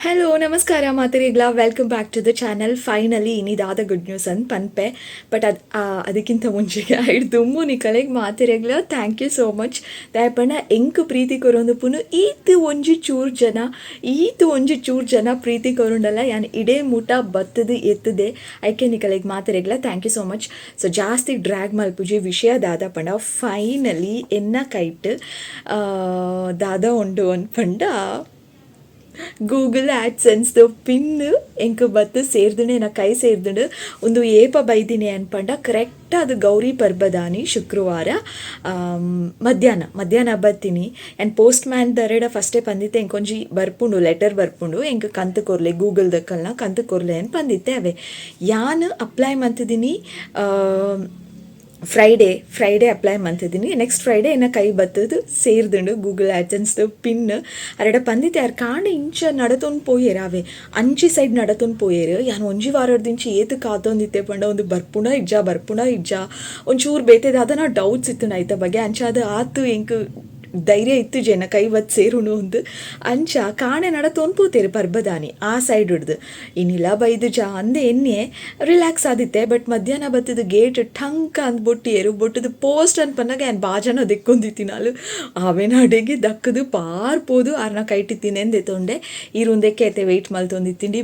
Hello, ನಮಸ್ಕಾರ ಮಾತೆರೆಗ್ಲ. Welcome back to the channel. Finally ಇನಿದಾದ good news ಅಂತ ಪನ್ಪೆ. ಬಟ್ ಅದು ಅದಕ್ಕಿಂತ ಮುಂಚೆಗೆ ಐಡ್ ದುಮ್ಮು ನಿಕಲೆಗ್ ಮಾತೆರೆಗ್ಲ thank you so much. ದಾಯೆಪಂಡ ಎಂಕ್ ಪ್ರೀತಿ ಕೊರೊಂದು ಪುನು ಈತ್ ಒಂಜಿ ಚೂರು ಜನ, ಈತ್ ಒಂಜಿ ಚೂರು ಜನ ಪ್ರೀತಿ ಕೊರುಂಡಲ್ಲ, ಯಾನ್ ಇಡೇ ಮುಟ ಬತ್ತದು ಎತ್ತದೆ. ಐಕೆ ನಿಕಲೆಗ್ ಮಾತೆರೆಗ್ಲ thank you so much. So ಜಾಸ್ತಿ ಡ್ರ್ಯಾಗ್ ಮಲ್ಪುಜಿ. ವಿಷಯ ದಾದ ಪಂಡ, ಫೈನಲಿ ಎನ್ನ ಕೈಟ್ ದಾದ ಉಂಡು ಪಂಡ, ಗೂಗಲ್ ಆ್ಯಡ್ಸೆನ್ಸ್ದು ಪಿನ್ ಎಂಕ್ ಬತ್ತು ಸೇರ್ದುಂಡು, ಎನ್ನ ಕೈ ಸೇರ್ದುಂಡು. ಉಂದು ಏಪ ಬೈದಿನಿ ಅನ್ಪಂಡ, ಕರೆಕ್ಟ್ ಅದು ಗೌರಿ ಪರ್ಬದಾನಿ ಶುಕ್ರವಾರ ಮಧ್ಯಾಹ್ನ ಮಧ್ಯಾಹ್ನ ಬತ್ತೀನಿ. ಆ್ಯಂಡ್ ಪೋಸ್ಟ್ ಮ್ಯಾನ್ ದರೆಡ ಫಸ್ಟೇ ಪಂದಿತ್ತೆ, ಎಂಕೊಂಜಿ ಬರ್ಪುಂಡು, ಲೆಟರ್ ಬರ್ಪುಂಡು, ಎಂಕ್ ಕಂತು ಕೊರ್ಲೆ, ಗೂಗಲ್ ದಕ್ಕಲ್ನ ಕಂತು ಕೊರ್ಲೆ ಅಂತ ಪಂದಿತ್ತೆ. ಅವೇ ಯಾನ್ ಅಪ್ಲೈ ಮಂತಿದ್ದೀನಿ, ಫ್ರೈಡೇ ಫ್ರೈಡೇ ಅಪ್ಲೈ ಮಂತಿದ್ದೀನಿ. ನೆಕ್ಸ್ಟ್ ಫ್ರೈಡೇ ಎನ್ನ ಕೈ ಬತ್ತದು ಸೇರ್ದುಂಡು ಗೂಗಲ್ ಆ್ಯಡ್ಸೆನ್ಸ್ದು ಪಿನ್. ಅರೆಡ ಪಂದಿತ್ತೆ, ಯಾರು ಕಾಂಡ ಇಂಚ ನಡತೊಂದು ಪೋಯೆರ್, ಅವೆ ಅಂಚಿ ಸೈಡ್ ನಡತೊಂದು ಪೋಯೆರ್. ಯಾನ್ ಒಂಜಿ ವಾರಡ್ದಿಂಚಿ ಏತ್ ಕಾತೊಂದಿತ್ತೆ ಪಂಡ, ಒಂದು ಬರ್ಪುಣ ಇಜ್ಜಾ, ಬರ್ಪುಣ ಇಜ್ಜಾ, ಒಂಚೂರು ಬೇತೆ ದಾದನ ಡೌಟ್ಸ್ ಇತ್ತು ಐತ ಬಗ್ಗೆ. ಅಂಚಾದ ಆತು ಎಂಕ್ ಧೈರ್ಯ ಇತ್ತು ಎನ್ನ ಕೈ ಬತ್ ಸೇರುಣು ಅಂದ್. ಅಂಚ ಕಾಣೆ ನಡತೊಂದು ಪೋತೇರು ಪರ್ಬದಾನಿ ಆ ಸೈಡ್ ಹಿಡ್ದು. ಇನ್ನಿಲ್ಲ ಬೈದು ಜಾ ಅಂದೆ ಎನ್ನೆ ರಿಲ್ಯಾಕ್ಸ್ ಆದಿತ್ತೆ. ಬಟ್ ಮಧ್ಯಾಹ್ನ ಬತ್ತದ ಗೇಟ್ ಠಂಕ ಅಂದ್ ಬೊಟ್ಟಿಯೇರು. ಬೊಟ್ಟದು ಪೋಸ್ಟ್ ಅಂತ ಪನ್ನಾಗ ಯಾನ್ ಬಾಜನ ದೆಕ್ಕೊಂದಿತ್ತಿನಾಲು. ಆವೇನ ಅಡೆಗೆ ದಕ್ಕದು ಪಾರ್ಪೋದು ಆರ್ನ ಕೈಟಿತ್ತೀನಿ ಎಂದೆತ್ತೊಂಡೆ. ಈರುಂದೆಕ್ಕೆ ಐತೆ ವೆಯ್ಟ್ ಮಲ್ತೊಂದಿತ್ತೀನಿ,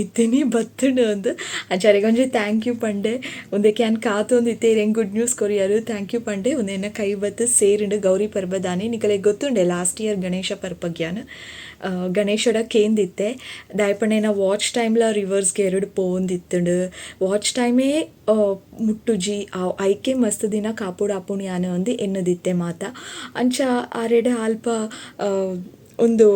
ಇತ್ತೀನಿ, ಬತ್ತುಂಡು ಅಂದ್. ಅಂಚಾರಿಗೆ ಒಂಜಿ thank you ಪಂಡೆ. ಉಂದೆಕ್ಕೆ ಯಾನ್ ಕಾತೊಂದಿತ್ತೆ, ಹೆಂಗೆ ಗುಡ್ ನ್ಯೂಸ್ ಕೊರಿಯಾರು, thank you ಪಂಡೆ. ಉಂದೆನ್ನ ಕೈ ಬತ್ತು ಸೇರಿಂಡು ಗೌರಿ ಪರ್ಬದಾನಿ. ನಿಕಲೆ ಗೊತ್ತುಂಡೆ, ಲಾಸ್ಟ್ ಇಯರ್ ಗಣೇಶ ಪರ್ಪಗ್ಯಾನ್ ಗಣೇಶಡ ಕೇಂದಿತ್ತೆ. ದಾಯಪಂಡ ವಾಚ್ ಟೈಮ್ಲ ರಿವರ್ಸ್ಗೆ ಎರಡು ಪೋಂದಿತ್ತುಂಡು. ವಾಚ್ ಟೈಮೇ ಮುಟ್ಟುಜಿ, ಆ ಐಕೆ ಮಸ್ತ್ ದಿನ ಕಾಪುಡು ಆಪುಣು ಯಾನ್ ಅಂದು ಎನ್ನದಿತ್ತೆ ಮಾತ. ಅಂಚ ಆರೆಡ ಅಲ್ಪ ಒಂದು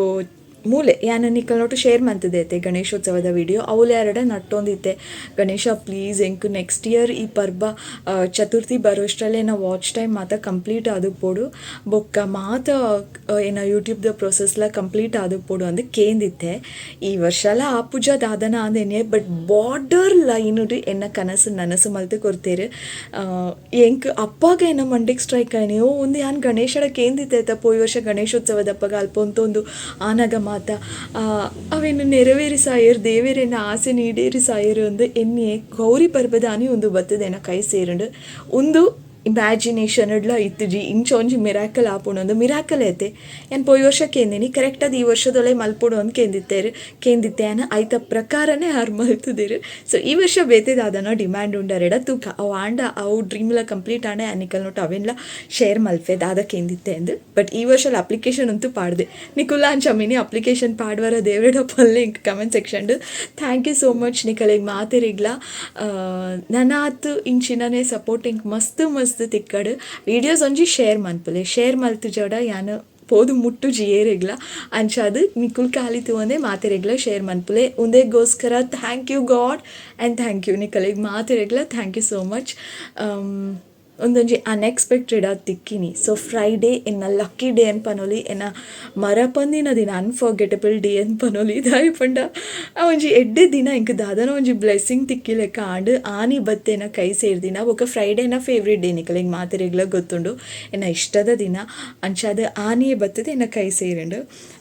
ಮೂಲೆ ಯಾನ್ ನಿಕಲ್ನೊಟ್ಟು ಶೇರ್ ಮಂತದೈತೆ ಗಣೇಶೋತ್ಸವದ ವಿಡಿಯೋ. ಅವುಲು ಎರಡ ನಟ್ಟೊಂದಿತ್ತೆ, ಗಣೇಶ ಪ್ಲೀಸ್ ಎಂಕ್ ನೆಕ್ಸ್ಟ್ ಇಯರ್ ಈ ಪರ್ಬ ಚತುರ್ಥಿ ಬರೋಷ್ಟರಲ್ಲೇ ಏನ ವಾಚ್ ಟೈಮ್ ಮಾತ ಕಂಪ್ಲೀಟ್ ಆದುಪ್ಪೊಡು, ಬೊಕ್ಕ ಮಾತ ಏನ ಯೂಟ್ಯೂಬ್ದ ಪ್ರೊಸೆಸ್ಲ ಕಂಪ್ಲೀಟ್ ಆದುಪ್ಪೊಡು ಅಂದ್ ಕೇಂದಿತ್ತೆ. ಈ ವರ್ಷಲ ಆಪುಜ ದಾದನ ಅಂದೇನೆ. ಬಟ್ ಬಾರ್ಡರ್ ಲೈನ್ ಎನ್ನ ಕನಸು ನನಸು ಮಲ್ತು ಕೊರ್ತೇರು. ಎಂಕ್ ಅಪ್ಪಾಗ ಎನ್ನ ಮಂಡೆಗ್ ಸ್ಟ್ರೈಕ್ ಆಯ್ನಿ, ಓ ಒಂದು ಯಾನ್ ಗಣೇಶಡ ಕೇಂದಿತ್ತೆ ಆಯ್ತಾ, ಪೋಯಿ ವರ್ಷ ಗಣೇಶೋತ್ಸವದಪ್ಪಗ ಅಲ್ಪ ಒಂತೊಂದು ಆನಗ ಮಾತ ಅವೇನು ನೆರವೇರಿಸಾಯರ್, ದೇವೆರೆನ ಆಸೆ ಈಡೇರಿಸಾಯರು ಅಂದ್ ಎನ್ನಿಯೆ. ಗೌರಿ ಪರ್ಬದಾನಿ ಒಂದು ಬತ್ತದೆನ ಕೈ ಸೇರುಂಡು. ಉಂದು ಇಮ್ಯಾಜಿನೇಷನ್ ಇಡ್ಲ ಇತ್ತುಜಿ ಇಂಚ ಒಂಜಿ ಮಿರಾಕಲ್ ಆಪುಂಡು ಅಂದ್. ಮಿರಾಕಲ್ ಐತೆ. ಯಾನ್ ಪೋಯಿ ವರ್ಷ ಕೇಂದಿನಿ, ಕರೆಕ್ಟ್ ಅದು ಈ ವರ್ಷದೊಳೆ ಮಲ್ಪೊಡು ಅಂದ್ ಕೇಂದಿತ್ತೇರು, ಕೇಂದಿತ್ತೆ ಯಾನ್. ಐತ ಪ್ರಕಾರನೇ ಆರ್ ಮಲ್ತುದೆರ್. ಸೊ ಈ ವರ್ಷ ಬೇತೆ ದಾದನ ಡಿಮ್ಯಾಂಡ್ ಉಂಡರೆಡ ತೂಕ. ಅವು ಆಂಡ ಅವು ಡ್ರೀಮ್ಲ ಕಂಪ್ಲೀಟ್ ಆಂಡ ಯಾನ್ ನೋಟ್ ಅವೆನ್ಲ ಶೇರ್ ಮಲ್ಪೆ, ದಾದ ಕೇಂದಿತ್ತೆ ಅಂದ್. ಬಟ್ ಈ ವರ್ಷ ಅಪ್ಲಿಕೇಶನ್ ಅಂತೂ ಪಾಡ್ದೆ. ನಿಕುಲ್ಲ ಅಂಚ ಮಿನಿ ಅಪ್ಲಿಕೇಶನ್ ಪಾಡ್ವರ ದೇವರೆಡ ಪಲ್ಲೆ ಇಂಕ್ comment section. Thank you so much ನಿಕಲೆಗ್ ಮಾತೆರಿಗ್ಲ. ನನಾತ್ ಇಂಚಿನನೇ ಸಪೋರ್ಟ್ ಎಂಕ್ ಮಸ್ತ್ ಮಸ್ತ್ ತಿಕ್ಕಡ್. ವೀಡಿಯೋಸ್ ಒಂಜಿ ಶೇರ್ ಮನ್ಪುಲೆ. ಶೇರ್ ಮಲ್ತು ಜಡ ಯಾನ್ ಪೋದು ಮುಟ್ಟುಜಿ ಏರೆಗ್ಲ. ಅಂಚಾದ್ ನಿಕುಲ್ ಖಾಲಿ ತೂವಂದೆ ಮಾತೆರೆಗ್ಲ ಶೇರ್ ಮನ್ಪುಲೆ. ಉಂದೆಗೋಸ್ಕರ thank you God and thank you ನಿಕಲೆಗ್ ಮಾತೆರೆಗ್ಲ. Thank you so much. ಒಂದೊಂಜಿ ಅನ್ಎಕ್ಸ್ಪೆಕ್ಟೆಡ್ ಆದ್ ತಿಕ್ಕಿನಿ. ಸೊ ಫ್ರೈಡೇ ಎನ್ನ ಲಕ್ಕಿ ಡೇ ಅನ್ ಪನೊಲಿ, ಎನ್ನ ಮರಪಂದಿನ ದಿನ, ಅನ್ಫರ್ಗೆಟಬಲ್ ಡೇ ಅನ್ ಪನೊಲಿ. ದಾಯೆ ಪಂಡ ಆ ಒಂಜಿ ಎಡ್ಡೆ ದಿನ ಎಂಕ್ ದಾದನ ಒಂಜಿ ಬ್ಲೆಸ್ಸಿಂಗ್ ತಿಕ್ಕಿ ಲೆಕ್ಕ ಆಂಡ್. ಆನಿ ಬತ್ತೆನ ಕೈ ಸೇರ್ದಿನ. ಬೊಕ ಫ್ರೈಡೇನ ಫೇವ್ರೇಟ್ ಡೇ, ನಿಕಲೆಗ್ ಮಾತೆರೆಗ್ಲ ಗೊತ್ತುಂಡು, ಎನ್ನ ಇಷ್ಟದ ದಿನ. ಅಂಚಾದ್ ಆನಿಯೇ ಬತ್ತದ ಎನ್ನ ಕೈ ಸೇರಿಂಡು.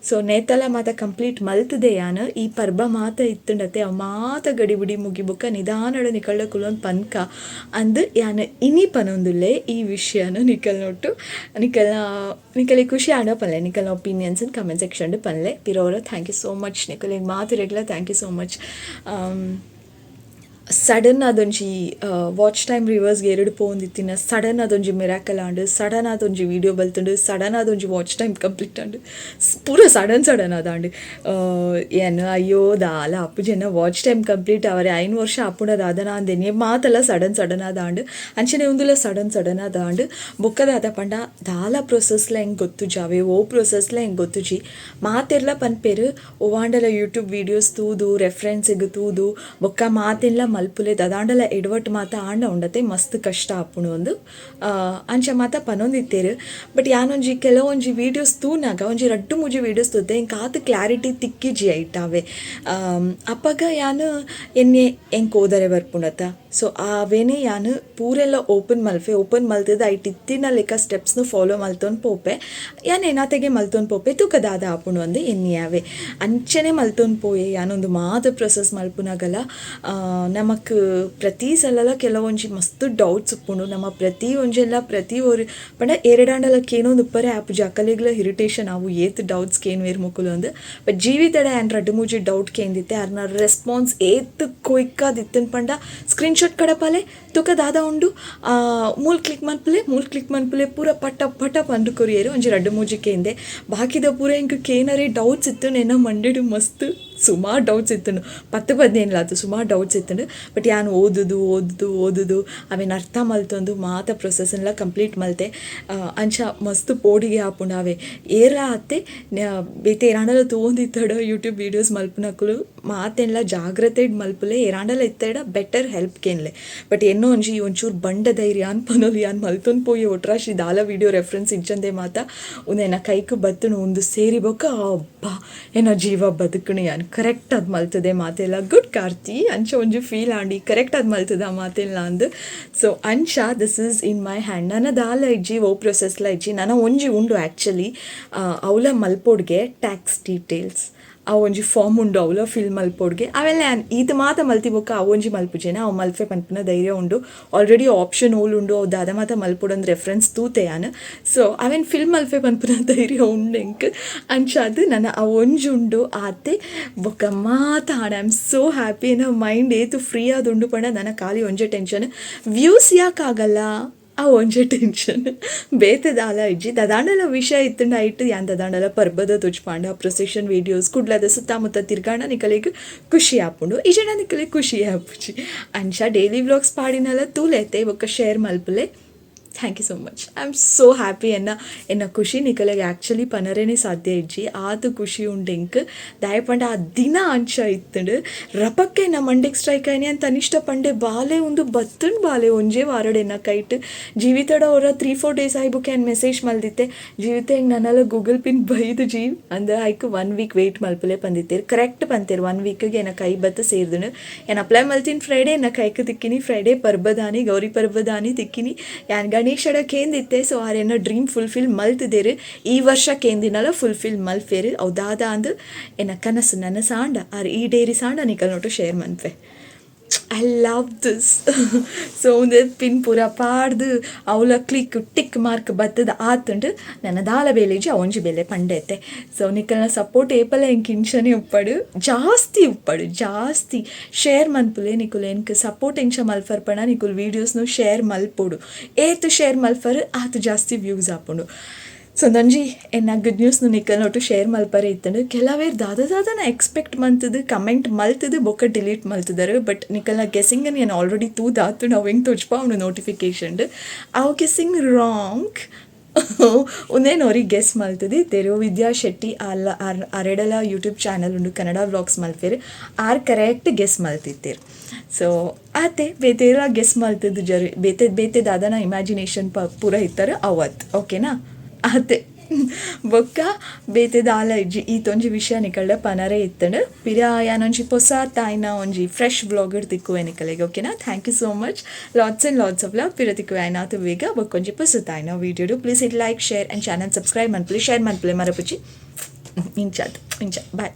ಸೊ ನೇತಲ ಮಾತ ಕಂಪ್ಲೀಟ್ ಮಲ್ತದೆ ಯಾನ್. ಈ ಪರ್ಬ ಮಾತ ಇತ್ತುಂಡತೆ, ಅವು ಮಾತ ಗಡಿಬಿಡಿ ಮುಗಿ ಬೊಕ್ಕ ನಿಧಾನಡ್ ನಿಕಲ್ಡ ಕುಲೊಂದು ಪನ್ಕ ಅಂದ್ ಯಾನ್ ಇನಿ ಪನೊಂದುಲ್ಲೆ ಈ ವಿಷಯನ ನಿಕಲ್ ನೊಟ್ಟು. ನಿಕಲ್ನ ನಿಕಲೆ ಖುಷಿ ಆಂಡ ಪನ್ಲೆ, ನಿಕಲ್ನ ಒಪಿನಿಯನ್ಸ್ ಕಮೆಂಟ್ ಸೆಕ್ಷನ್ ಪನ್ಲೆ. ಪಿರೋರ thank you so much. ನಿಕಲೆಗ್ ಮಾತೆರೆಗ್ಲ thank you so much. Sudden ಅದೊಂಜಿ ವಾಚ್ ಟೈಮ್ ರಿವರ್ಸ್ಗೆ ಎರಡು ಪೋಂದಿತ್ತಿನ ಸಡನ್ ಅದೊಂಜಿ ಮಿರಾಕಲ್ ಆಂಡ್. ಸಡನ್ ಆದೊಂಜಿ ವೀಡಿಯೋ ಬಲ್ತುಂಡು. ಸಡನ್ ಆದೊಂಜಿ ವಾಚ್ ಟೈಮ್ ಕಂಪ್ಲೀಟ್ ಆಂಡ್. ಪೂರ ಸಡನ್ ಸಡನ್ ಅದಾಂಡ್. ಏನ್ ಅಯ್ಯೋ ದಾಲ ಅಪ್ಪುಜೆನ ವಾಚ್ ಟೈಮ್ ಕಂಪ್ಲೀಟ್ ಅವರೆ 5 ವರ್ಷ ಆಪುಂಡ ದಾದನ ಅಂದೆನೆ. ಮಾತಲ್ಲ ಸಡನ್ ಸಡನ್ ಆದಾಂಡ್. ಅಂಚನೆ ಉಂದುಲ ಸಡನ್ ಸಡನ್ ಆದಾಂಡ್. ಬೊಕ್ಕ ದಾದ ಪಂಡ, ದಾಲ ಪ್ರೊಸೆಸ್ಲ ಎಂಕ್ ಗೊತ್ತುಜಿ, ಅವೆ ಓ ಪ್ರೊಸೆಸ್ಲ ಎಂಕ್ ಗೊತ್ತುಜಿ. ಮಾತೆರ್ಲ ಪನ್ಪೆರ್, ಒವಾಂಡಲ ಯೂಟ್ಯೂಬ್ ವೀಡಿಯೋಸ್ ತೂದು, ರೆಫರೆನ್ಸಿಗ್ ತೂದು, ಬೊಕ್ಕ ಮಾತೆನ್ಲ ಮಲ್ಪುಲೆ, ದಾದಾಂಡಲ ಎಡವಟ್ ಮಾತ ಆಂಡ ಉಂಡತೆ ಮಸ್ತ್ ಕಷ್ಟ ಆಪುಂಡು ಅಂದ್ ಅಂಚ ಮಾತ ಪನೊಂದಿತ್ತೇರು. ಬಟ್ ಯಾನೊಂಜಿ ಕೆಲವೊಂಜಿ ವೀಡಿಯೋಸ್ ತೂನಾಗ, ಒಂಜಿ ರಡ್ಡ್ ಮೂಜಿ ವೀಡಿಯೋಸ್ ತೂತೆ, ಎಂಕ್ ಆತ್ ಕ್ಲಾರಿಟಿ ತಿಕ್ಕಿಜಿ ಐಟಾವೆ. ಅಪಗ ಯಾನ್ ಎನ್ನೆ ಎಂಕ್ ಓದರೆ ಬರ್ಪುಂಡತ್ತ. ಸೊ ಆವೇನೆ ಯಾನ್ ಪೂರೆಲ್ಲ ಓಪನ್ ಮಲ್ಪೆ. ಓಪನ್ ಮಲ್ತದ ಐಟ್ ಇತ್ತಿನ ಲೆಕ್ಕ ಸ್ಟೆಪ್ಸ್ನು ಫಾಲೋ ಮಲ್ತೊಂದು ಪೋಪೆ. ಯಾನ್ ಏನಾತೆಗೆ ಮಲ್ತೊಂದು ಪೋಪೆ, ತೂಕ ದಾದ ಆಪುಂಡು ಅಂದ್ ಎನ್ನಿಯಾವೆ. ಅಂಚನೆ ಮಲ್ತೊಂದು ಪೋಯೆ. ಯಾನೊಂದು ಮಾತ ಪ್ರೊಸೆಸ್ ಮಲ್ಪುನಗಲ ನಮಕ್ ಪ್ರತಿ ಸಲಲ ಕೆಲವೊಂಜಿ ಮಸ್ತ್ ಡೌಟ್ಸ್ ಉಪ್ಪುಂಡು. ನಮ್ಮ ಪ್ರತಿ ಒಂಜೆಲ್ಲ ಪ್ರತಿ ಒರಿ ಪಂಡ ಏರೆಡಾಂಡಲ ಕೇನೊಂದು ಉಪ್ಪರೆ ಆಪುಜಿ. ಅಕಲೆಗ್ಲ ಇರಿಟೇಷನ್ ಅವು, ಏತ್ ಡೌಟ್ಸ್ ಕೇನ್ವೇರ್ ಮೊಕುಲು ಅಂದ್. ಬಟ್ ಜೀವಿತಡ ಯಾನ್ ರಡ್ಡ್ ಮೂಜಿ ಡೌಟ್ ಕೇಂದಿತ್ತೆ. ಅರ್ನ ರೆಸ್ಪಾನ್ಸ್ ಏತ್ ಕ್ವಿಕ್ ಆದಿತ್ತನ್ ಪಂಡ, ಸ್ಕ್ರೀನ್ ಶಾಟ್ ಕಡಪಾಲೆ, ತುಕ ದಾದ ಉಂಡು, ಮೂಲ್ ಕ್ಲಿಕ್ ಮನ್ಪುಲೆ, ಮೂಲ್ ಕ್ಲಿಕ್ ಮನ್ಪುಲೆ, ಪೂರ ಪಟ ಪಟ ಪಂದ್ ಕೊರಿಯೆರ್. ಒಂಜಿ ರಡ್ಡ್ ಮೂಜಿ ಕೇಂದೆ, ಬಾಕಿದ ಪೂರ ಎಂಕ್ ಕೇನರೆ ಡೌಟ್ಸ್ ಇತ್ತು. ಎನ್ನ ಮಂಡೆಡ್ ಮಸ್ತ್ ಸುಮಾರು ಡೌಟ್ಸ್ ಇತ್ತುಂಡು, 10 15 ಆತು, ಸುಮಾರು ಡೌಟ್ಸ್ ಇತ್ತುಂಡು. ಬಟ್ ಯಾನ್ ಓದುದು ಓದುದು ಓದುದು ಅವೇನು ಅರ್ಥ ಮಲ್ತೊಂದು ಮಾತ ಪ್ರೊಸೆಸ್ನ್ಲ ಕಂಪ್ಲೀಟ್ ಮಲ್ತೆ. ಅಂಚ ಮಸ್ತ್ ಪೋಡಿಗೆ ಆಪುಂಡು. ಅವೆ ಏರ್ಲ ಅತ್ತೆ ಬೇತೆ ಏರಾಂಡಲ ತೂವೊಂದಿತ್ತಡ, ಯೂಟ್ಯೂಬ್ ವೀಡಿಯೋಸ್ ಮಲ್ಪುನಕುಲು ಮಾತೆನ್ಲ ಜಾಗ್ರತೆಡ್ ಮಲ್ಪುಲೆ. ಏರಾಂಡಲ ಇತ್ತೆಡ ಬೆಟರ್ ಹೆಲ್ಪ್ ಕೇನ್ಲೆ. ಬಟ್ ಎನ್ನೋ ಒಂಜಿ ಒಂಚೂರು ಬಂಡ ಧೈರ್ಯ ಅನ್ ಪನೊಲಿ, ಯಾನ್ ಮಲ್ತೊಂದು ಪೋಯಿ. ಒಟ್ರಾಶಿ ದಾಲ ವೀಡಿಯೋ ರೆಫರೆನ್ಸ್ ಇಜ್ಜಂದೆ ಮಾತ ಉಂದೆನ ಕೈಕ್ ಬತ್ತುನು. ಉಂದು ಸೇರಿ ಬೊಕ್ಕ ಅಬ್ಬಾ, ಎನ್ನ ಜೀವ ಬದುಕುನು. ಯಾನ್ ಕರೆಕ್ಟ್ ಆದ್ ಮಲ್ತದೆ ಮಾತೆಲ್ಲ, ಗುಡ್ ಕಾರ್ತಿ, ಅಂಚ ಒಂಜಿ ಫೀಲ್ ಆಂಡಿ, ಕರೆಕ್ಟ್ ಆದ್ ಮಲ್ತದ ಮಾತೆಲ್ಲ ಅಂದ್. ಸೊ ಅಂಚ this is in my hand. ನನ ದಾಲ ಇಜ್ಜಿ, ಓ ಪ್ರೊಸೆಸ್ಲ ಇಜ್ಜಿ. ನನ ಒಂಜಿ ಉಂಡು ಆ್ಯಕ್ಚುಲಿ, ಅವಲ ಮಲ್ಪೊಡ್ಗೆ, ಟ್ಯಾಕ್ಸ್ ಡೀಟೇಲ್ಸ್ ಆ ಒಂಜಿ ಫಾರ್ಮ್ ಉಂಡು, ಅವಲ ಫಿಲ್ ಮಲ್ಪೊಡ್ಗೆ. ಅವೆಲ್ಲ ಯಾನ್ ಈತ್ ಮಾತ ಮಲ್ತಿ ಬೊಕ್ಕ ಅವು ಒಂಜಿ ಮಲ್ಪುಜೆನ. ಅವು ಮಲ್ಪೆ ಪನ್ಪಿನ ಧೈರ್ಯ ಉಂಡು. ಆಲ್ರೆಡಿ ಆಪ್ಷನ್ ಓಲ್ ಉಂಡು, ಅವು ದಾದ ಮಾತ ಮಲ್ಪೊಡು ರೆಫರೆನ್ಸ್ ತೂತೆ ಯಾನ್. ಸೊ ಅವೆನ್ ಫಿಲ್ ಮಲ್ಪೆ ಪನ್ಪಿನ ಧೈರ್ಯ ಉಂಡು ಎಂಕ್. ಅಂಚಾದ್ ನನ ಅವು ಒಂಜಿ ಉಂಡು, ಆತೆ. ಬೊಕ್ಕ ಮಾತ ಆಂಡ್. I am so happy. ಎನ್ನ ಮೈಂಡ್ ಏತ್ ಫ್ರೀ ಆದುಂಡು ಪಂಡ, ನನ ಖಾಲಿ ಒಂಜೆ ಟೆನ್ಷನ್, ವ್ಯೂಸ್ ಯಾಕಾಗಲ್ಲ, ಆ ಒಂಜೆ ಟೆನ್ಷನ್, ಬೇತೆ ದಾಲ ಇಜ್ಜಿ. ದಾದಾಂಡಲ ವಿಷಯ ಇತ್ತುಂಡ ಐಟ್ ಯಾನ್ ದಾದಾಂಡಲ ಪರ್ಬದ ತುಚ್ಪಾಂಡ, ಪ್ರೊಸೆಷನ್ ವೀಡಿಯೋಸ್, ಕುಡ್ಲದ ಸುತ್ತಮುತ್ತ ತಿರ್ಗಾಂಡ ನಿಕಲೆಗ್ ಖುಷಿ ಆಪುಂಡು, ಇಜ್ಜಂಡ ನಿಕಲೆಗ್ ಖುಷಿ ಆಪುಜಿ. ಅಂಚ ಡೈಲಿ ವ್ಲಾಗ್ಸ್ ಪಾಡಿನಲ ತೂಲೆತೆ, ಬೊಕ್ಕ ಶೇರ್ ಮಲ್ಪುಲೆ. Thank you so much. I am so happy. ಎನ್ನ ಎನ್ನ ಖುಷಿ ನಿಕಲೆಗ್ ಆ್ಯಕ್ಚುಲಿ ಪನರೇನೆ ಸಾಧ್ಯ ಇಜ್ಜಿ, ಆತ್ ಖುಷಿ ಉಂಡು ಎಂಕ್. ದಾಯೆ ಪಂಡ ಆ ದಿನ ಅಂಚ ಇತ್ತುಂಡು. ರಪಕ್ಕೆ ಎನ್ನ ಮಂಡೆಗ್ ಸ್ಟ್ರೈಕ್ ಆಯ್ನಿ ಅಂತ ಅನಿಷ್ಟ ಪಂಡೆ, ಬಾಲೆ ಉಂದು ಬತ್ತುಂಡು ಬಾಲೆ ಒಂಜೇ ವಾರಡ್ ಎನ್ನ ಕೈಟ್. ಜೀವಿತಡ ಒರ 3-4 ಡೇಸ್ ಆಯ್ ಬೊಕ್ಕ ಯಾನ್ ಮೆಸೇಜ್ ಮಲ್ದಿತ್ತೆ, ಜೀವಿತ ಎಂಕ್ ನನಲ ಗೂಗಲ್ ಪಿನ್ ಬೈದುಜಿ ಅಂದ್. ಐಕ್ one week wait ಮಲ್ಪುಲೆ ಪಂದಿತ್ತೇರ್. ಕರೆಕ್ಟ್ ಪಂತೇರ್, ಒನ್ ವೀಕ್ಗೆ ಎನ್ನ ಕೈ ಬತ್ತು ಸೇರ್ದುಂಡು. ಯಾನ್ ಅಪ್ಲೈ ಮಲ್ತಿನ ಫ್ರೈಡೆ, ಎನ್ನ ಕೈಕ್ ತಿಕ್ಕಿನಿ ಫ್ರೈಡೆ. ಪರ್ಬದಾನಿ, ಗೌರಿ ಪರ್ಬದಾನಿ ತಿಕ್ಕಿನಿ. ಯಾನ್ ಗಣೇಶಡ ಕೇಂದಿತ್ತೆ. ಸೊ ಆರ್ ಎನ್ನ ಡ್ರೀಮ್ ಫುಲ್ಫಿಲ್ ಮಲ್ತಿದ್ದೇರು. ಈ ವರ್ಷ ಕೇಂದಿನಲ ಫುಲ್ಫಿಲ್ ಮಲ್ಪೇರು. ಅವು ದಾದ ಅಂದ್ ಎನ್ನ ಕನಸು ನನಸಾಂಡ, ಆರ್ ಈಡೇರಿ ಸಾಂಡ ನಿಕಲ್ ನೋಟು ಶೇರ್ ಮನ್ಪೆ. I love this. So ಉಂದು ಪಿನ್ ಪೂರ ಪಾಡ್ದು ಅವಲ click tick mark ಬತ್ತದ ಆತುಂಡು. ನನ್ನ ದಾಲ ಬೇಲೆಜಿ, ಒಂಜಿ ಬೇಲೆ ಪಂಡೈತೆ. ಸೊ ನಿಕಲ್ನ ಸಪೋರ್ಟ್ ಏಪಲ ಎಂಕ್ ಇಂಚನೆ ಉಪ್ಪಡು, ಜಾಸ್ತಿ ಉಪ್ಪಡು. ಜಾಸ್ತಿ ಶೇರ್ ಮನ್ಪುಲೆ. ನಿಕುಲು ಎಂಕ್ ಸಪೋರ್ಟ್ ಎಂಚ ಮಲ್ಪರ್ ಪಂಡ, ನಿಕುಲು ವೀಡಿಯೋಸ್ನು ಶೇರ್ ಮಲ್ಪೊಡು. ಏತ್ ಶೇರ್ ಮಲ್ಪರ್ ಆತ್ ಜಾಸ್ತಿ ವ್ಯೂಸ್ ಆಪುಂಡು. ಸೊ ಒಂದೊಂಜಿ ಎನ್ನ ಗುಡ್ ನ್ಯೂಸ್ನು ನಿಕಲ್ನೊಟ್ಟು ಶೇರ್ ಮಲ್ಪರೆ ಇತ್ತುಂಡು. ಕೆಲವೇರ್ ದಾದ ದಾದನ ಎಕ್ಸ್ಪೆಕ್ಟ್ ಮಂತದು ಕಮೆಂಟ್ ಮಲ್ತದು ಬೊಕ್ಕ ಡಿಲೀಟ್ ಮಲ್ತದರು. ಬಟ್ ನಿಕಲ್ನ ಗೆಸ್ಸಿಂಗ್ ಯಾನ್ ಆಲ್ರೆಡಿ ತೂದಾತು. ನಾವು ಹೆಂಗೆ ತೋಚ್ಪಾವುಂಡು ನೋಟಿಫಿಕೇಶನ್. ಅವು ಗೆಸ್ಸಿಂಗ್ ರಾಂಗ್. ಉಂದೇನು ಅವ್ರಿಗೆ ಗೆಸ್ ಮಲ್ತದಿ ತೆರು. ವಿದ್ಯಾ ಶೆಟ್ಟಿ ಅಲ್ಲ, ಅರೆಡಲ ಯೂಟ್ಯೂಬ್ ಚಾನಲ್ ಉಂಡು, ಕನ್ನಡ ವ್ಲಾಗ್ಸ್ ಮಲ್ಪೇರು. ಆರ್ ಕರೆಕ್ಟ್ ಗೆಸ್ ಮಲ್ತಿತ್ತೇರು. ಸೊ ಆತೆ, ಬೇತೆಲ್ಲ ಗೆಸ್ ಮಲ್ತದ್ದು ಜರಿ ಬೇತೆ ಬೇತೆ ದಾದನ ಇಮ್ಯಾಜಿನೇಷನ್ ಪೂರ ಇತ್ತಾರೆ ಅವತ್. ಓಕೆನಾ? ಆತೆ, ಬೊಕ್ಕ ಬೇತೆ ದಾಲ ಇಜ್ಜಿ. ಈತೊಂಜಿ ವಿಷಯ ನಿಕಲ್ಡ ಪನರೆ ಇತ್ತಂಡು. ಪಿರ ಯಾನೊಂಜಿ ಪೊಸ ತಾಯ್ನ ಒಂಜಿ ಫ್ರೆಶ್ ವ್ಲಾಗರ್ ತಿಕ್ಕುವೆ ನಿಕಲೆಗ್, ಓಕೆನಾ? Thank you so much. Lots and lots of love. ಪಿರ ತಿಕ್ಕುವೆ ಆಯ್ನಾತು ಬೇಗ ಬೊಕ್ಕೊಂಜಿ ಪೊಸ ತಾಯ್ನ video. Please hit like, share and channel subscribe ಮನ್ಪುಲೆ, share ಮನ್ಪುಲೆ, ಮರಪುಜಿ. ಇಂಚಾದ್ ಇಂಚ, ಬಾಯ್.